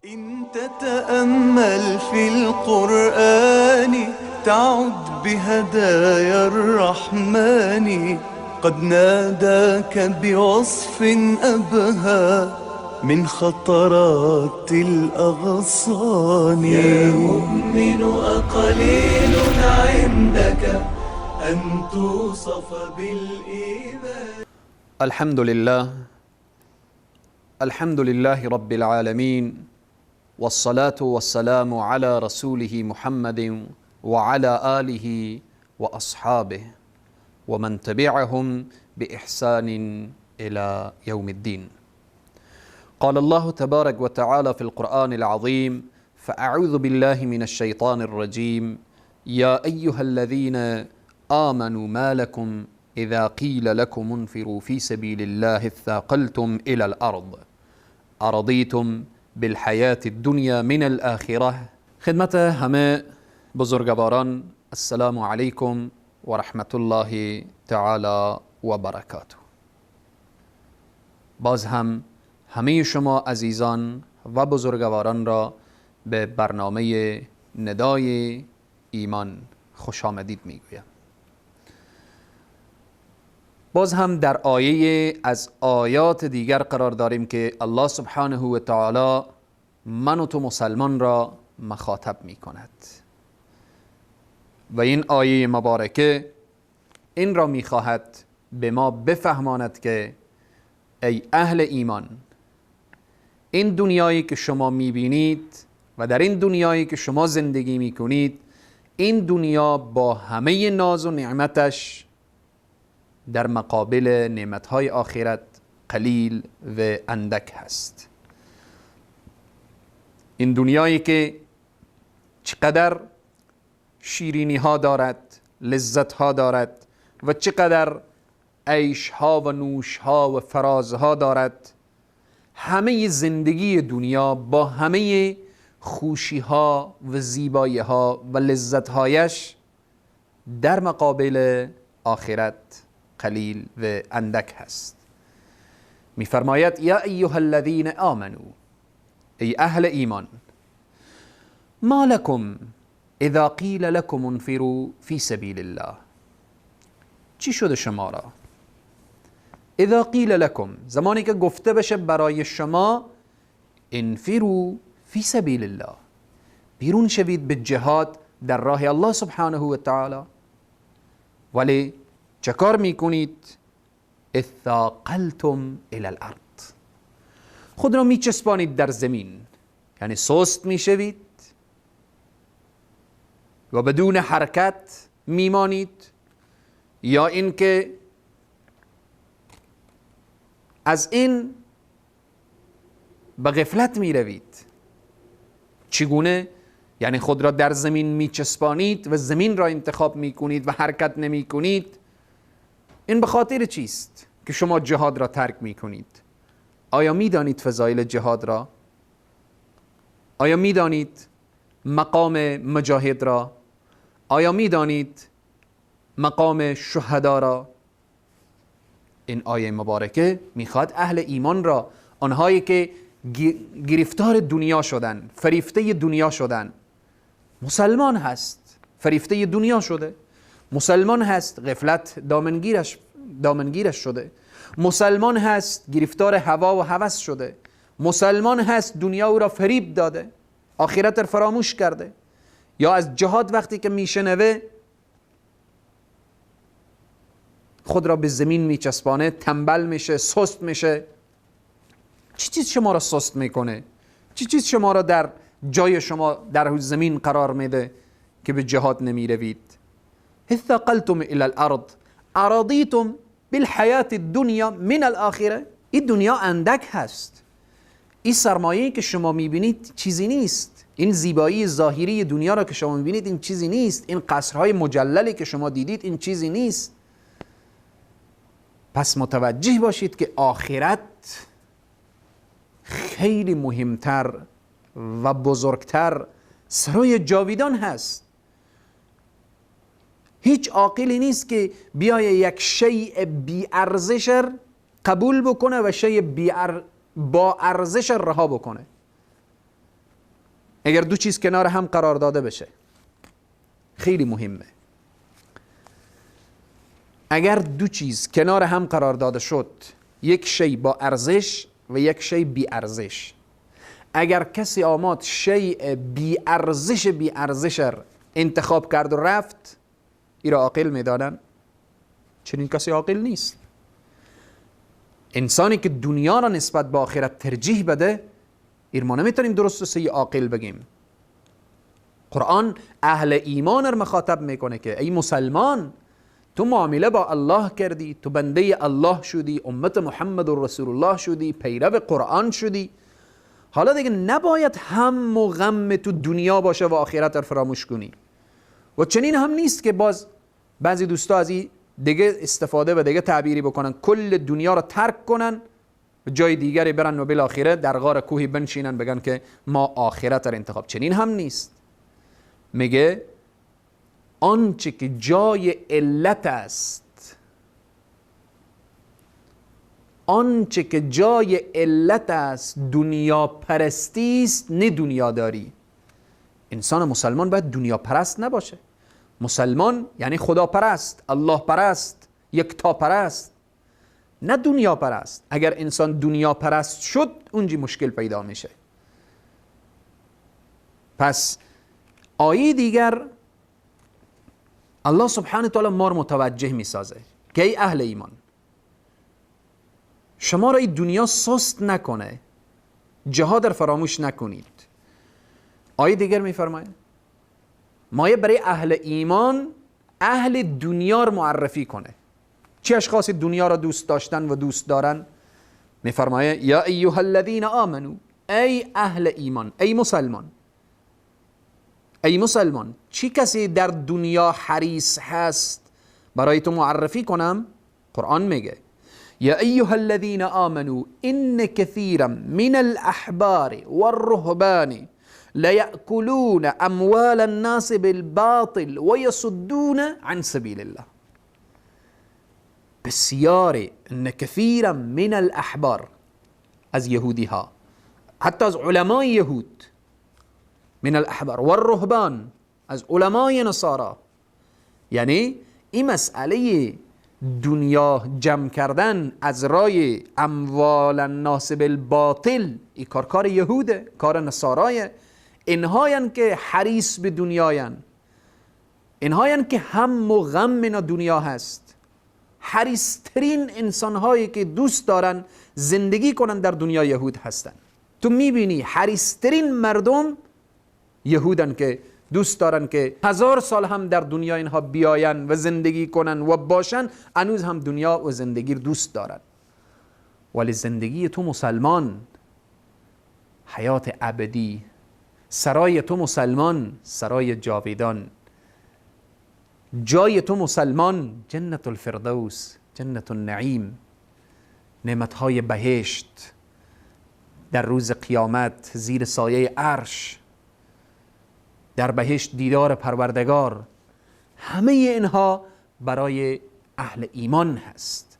إن تتأمل في القرآن تعد بهدايا الرحمن، قد ناداك بوصف أبهى من خطرات الأغصان. يا مؤمن أقليل عندك أن توصف بالإيمان. الحمد لله، الحمد لله رب العالمين، والصلاة والسلام على رسوله محمد وعلى آله وأصحابه ومن تبعهم بإحسان إلى يوم الدين. قال الله تبارك وتعالى في القرآن العظيم: فأعوذ بالله من الشيطان الرجيم، يا أيها الذين آمنوا ما لكم إذا قيل لكم انفروا في سبيل الله اثاقلتم إلى الأرض أرضيتم بالحياة الدنيا من الآخرة. خدمت همه بزرگواران، السلام علیکم و رحمت الله تعالی و برکاته. باز هم همه شما عزیزان و بزرگواران را به برنامه ندای ایمان خوش آمدید میگویم. باز هم در آیه از آیات دیگر قرار داریم که الله سبحانه و تعالی من و تو مسلمان را مخاطب می کند و این آیه مبارکه این را می خواهد به ما بفهماند که ای اهل ایمان، این دنیایی که شما می بینید و در این دنیایی که شما زندگی می کنید، این دنیا با همه ناز و نعمتش در مقابل نعمتهای آخرت قلیل و اندک هست. این دنیایی که چقدر شیرینی ها دارد، لذت ها دارد و چقدر عیش ها و نوش ها و فراز ها دارد، همه زندگی دنیا با همه خوشی ها و زیبایی ها و لذت هایش در مقابل آخرت قلیل و اندک هست. میفرماید یا ایها الذین آمنوا، ای اهل ایمان، ما لکم اذا قیل لکم انفروا فی سبیل الله. چی شده شما را؟ اذا قیل لکم، زمانی که گفته بشه برای شما انفروا فی سبیل الله، بیرون شوید به جهاد در راه الله سبحانه و تعالی، ولی چه کار میکنید؟ اثاقلتم الی الارض، خود را میچسبانید در زمین، یعنی سست میشوید و بدون حرکت میمانید، یا اینکه از این به غفلت میروید. چگونه؟ یعنی خود را در زمین میچسبانید و زمین را انتخاب میکنید و حرکت نمیکنید. این به خاطر چیست که شما جهاد را ترک میکنید؟ آیا میدانید فضایل جهاد را؟ آیا میدانید مقام مجاهد را؟ آیا میدانید مقام شهدا را؟ این آیه مبارکه میخواد اهل ایمان را، آنهایی که گرفتار دنیا شدن، فریفته دنیا شدن، مسلمان هست فریفته دنیا شده، مسلمان هست غفلت دامنگیرش شده، مسلمان هست گرفتار هوا و هوس شده، مسلمان هست دنیا او را فریب داده، آخرت را فراموش کرده، یا از جهاد وقتی که میشنوه خود را به زمین میچسبانه، تنبل میشه، سست میشه. چی چیز شما را سست میکنه؟ چی چیز شما را در جای شما در زمین قرار میده که به جهاد نمیروید؟ اثاقلتم الى الارض ارضیتم بالحیاة الدنیا من الاخره. این دنیا اندک هست، این سرمایه‌ای که شما میبینید چیزی نیست، این زیبایی ظاهری دنیا را که شما میبینید این چیزی نیست، این قصرهای مجللی که شما دیدید این چیزی نیست. پس متوجه باشید که آخرت خیلی مهمتر و بزرگتر سرای جاویدان هست. هیچ عاقلی نیست که بیای یک شیء بی ارزش قبول بکنه و شیء با ارزش رها بکنه. اگر دو چیز کنار هم قرار داده بشه، خیلی مهمه، اگر دو چیز کنار هم قرار داده شد، یک شی با ارزش و یک شی بی ارزش، اگر کسی آمد شی بی ارزش بی ارزش انتخاب کرد و رفت، ای را عاقل میدانن؟ چنین کسی عاقل نیست. انسانی که دنیا را نسبت به آخرت ترجیح بده، ایر ما نمیتونیم درست و صحیح عاقل بگیم. قرآن اهل ایمان را مخاطب میکنه که ای مسلمان، تو معامله با الله کردی، تو بنده الله شدی، امت محمد رسول الله شدی، پیرو قرآن شدی، حالا دیگه نباید هم و غم تو دنیا باشه و آخرت را فراموش کنی. و چنین هم نیست که باز بعضی دوستا از این دیگه استفاده و دیگه تعبیری بکنن، کل دنیا را ترک کنن و جای دیگری برن و بالاخره در غار کوهی بنشینن بگن که ما آخرت را انتخاب. چنین هم نیست. میگه آنچه که جای علت است، آنچه که جای علت است دنیا پرستی است، نه دنیا داری. انسان مسلمان باید دنیا پرست نباشه. مسلمان یعنی خدا پرست، الله پرست، یکتا پرست، نه دنیا پرست. اگر انسان دنیا پرست شد اونجی مشکل پیدا میشه. پس آیه دیگر الله سبحانه تعالی ما رو متوجه میسازه که ای اهل ایمان، شما را این دنیا سست نکنه، جهاد را فراموش نکنید. آیه دیگر میفرماید مایه برای اهل ایمان اهل دنیا رو معرفی کنه. چه اشخاصی دنیا را دوست داشتن و دوست دارن؟ میفرمایه یا ایها الذین آمنو، ای اهل ایمان، ای مسلمان، ای مسلمان، چی کسی در دنیا حریص هست برای تو معرفی کنم؟ قرآن میگه یا ایها الذین آمنوا ان كثیرا من الاحبار والرهبان ليأكلون اموال الناس بالباطل ويصدون عن سبیل الله. بسیاری، ان كثیرا من الاحبار، از یهودی ها، حتی از علمای یهود، من الاحبار والرهبان، از علمای نصارا. یعنی این مسئله دنیا جمع کردن از رای اموال الناس بالباطل، این کار کار یهوده، کار نصارایه. اینهاین که حریص به دنیاین، اینهاین که هم و غم اینا دنیا هست. حریصترین انسانهایی که دوست دارن زندگی کنن در دنیا یهود هستن. تو میبینی حریصترین مردم یهودن که دوست دارن که 1000 سال هم در دنیا اینها بیاین و زندگی کنن و باشن، هنوز هم دنیا و زندگی دوست دارن. ولی زندگی تو مسلمان حیات ابدی، سرای تو مسلمان سرای جاویدان، جای تو مسلمان جنت الفردوس، جنت النعیم، نعمتهای بهشت در روز قیامت زیر سایه عرش، در بهشت دیدار پروردگار. همه اینها برای اهل ایمان هست.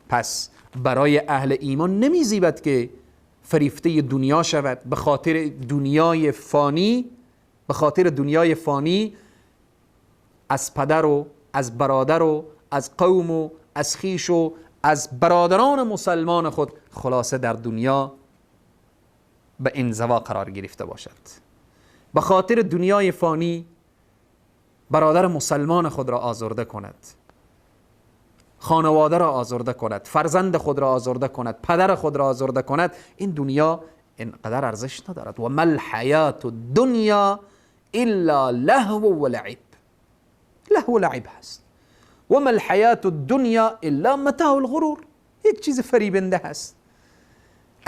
پس برای اهل ایمان نمیزیبد که فریفته دنیا شود، به خاطر دنیای فانی، به خاطر دنیای فانی از پدر و از برادر و از قوم و از خویش و از برادران مسلمان خود خلاصه در دنیا به انزوا قرار گرفته باشد. به خاطر دنیای فانی برادر مسلمان خود را آزرده کند، خانواده را آزرده کند، فرزند خود را آزرده کند، پدر خود را آزرده کند، این دنیا اینقدر ارزش ندارد. و ما الحیات الدنیا الا لهو و لعب، لهو و لعب هست. و ما الحیات الدنیا الا متاع الغرور، یک چیز فریبنده هست.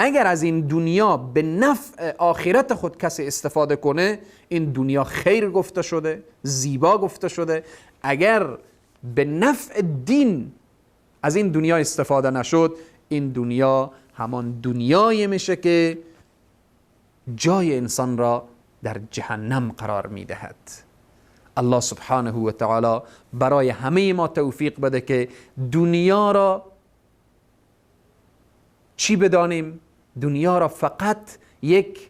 اگر از این دنیا به نفع آخرت خود کسی استفاده کنه، این دنیا خیر گفته شده، زیبا گفته شده. اگر به نفع دین از این دنیا استفاده نشد، این دنیا همان دنیایی میشه که جای انسان را در جهنم قرار میدهد. الله سبحانه و تعالی برای همه ما توفیق بده که دنیا را چی بدانیم؟ دنیا را فقط یک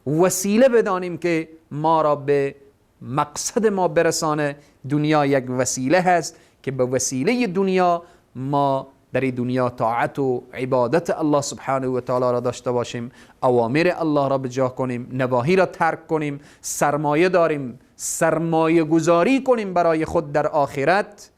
وسیله بدانیم که ما را به مقصد ما برسانه. دنیا یک وسیله هست که به وسیله دنیا ما در دنیا طاعت و عبادت الله سبحانه و تعالی را داشته باشیم، اوامر الله را به جا کنیم، نواهی را ترک کنیم، سرمایه داریم سرمایه گذاری کنیم برای خود در آخرت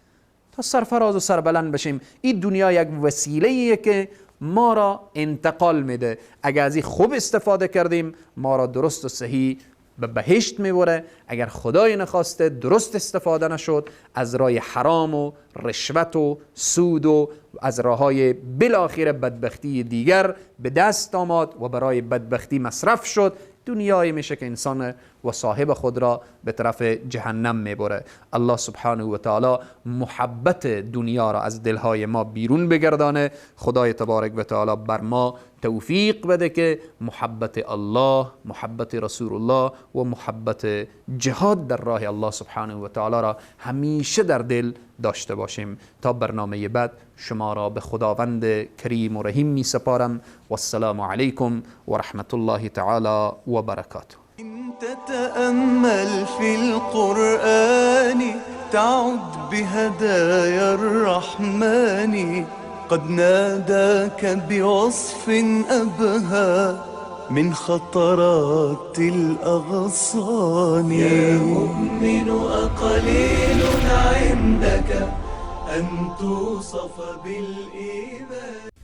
تا سرفراز و سربلند بشیم. این دنیا یک وسیله که ما را انتقال میده، اگر از این خوب استفاده کردیم ما را درست و صحیح به بهشت میبره، اگر خدای نخواسته درست استفاده نشد از راه حرام و رشوت و سود و از راههای بالاخره بدبختی دیگر به دست آمد و برای بدبختی مصرف شد، دنیایی میشه که انسان و صاحب خود را به طرف جهنم میبره. الله سبحانه و تعالی محبت دنیا را از دلهای ما بیرون بگردانه. خدای تبارک و تعالی بر ما توفیق بده که محبت الله، محبت رسول الله و محبت جهاد در راه الله سبحانه و تعالی را همیشه در دل داشته باشیم. تا برنامه بعد شما را به خداوند کریم و رحیم می سپارم. و السلام علیکم و رحمت الله تعالی و برکاته. إن تتأمل في القرآن تعد بهدايا الرحمن، قد ناداك بوصف أبهى من خطرات الأغصان. يا مؤمن أقليل عندك أن توصف بالإيمان.